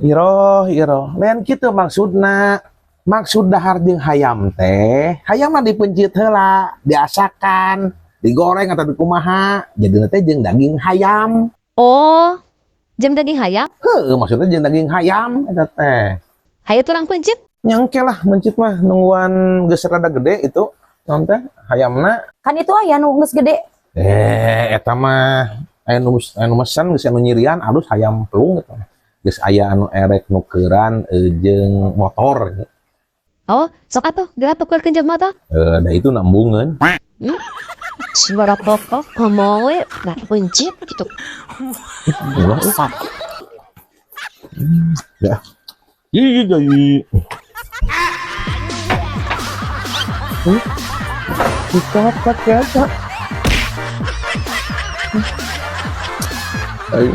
Iroh, iroh. Lain kitu maksudna. Maksud dahar jeung hayam teh, hayam mah dipencit heula, diasakan, digoreng atau dikumaha, jadi teh jeung daging hayam. Oh, jeung daging hayam? Heuh, maksudnya jeung daging hayam eta teh. Hayu urang pencit. Nya engke lah mencit mah, nungguan geus rada gede itu. Naon teh hayamna? Kan itu aya nu geus gede. Eh, eta mah aya nu mesen geus anu nyirian alus hayam pelung gitu. Geus aya anu erek nukeran jeung motor gitu. Oh, sok atuh, geura tukeurkeun jeung motor. Eh, da itu nambungeun. Suara pokok ngomong we, nah pencit gitu. Ulah, eh. Ya. Iya, iya, iya. Kita pakai apa? Ayo.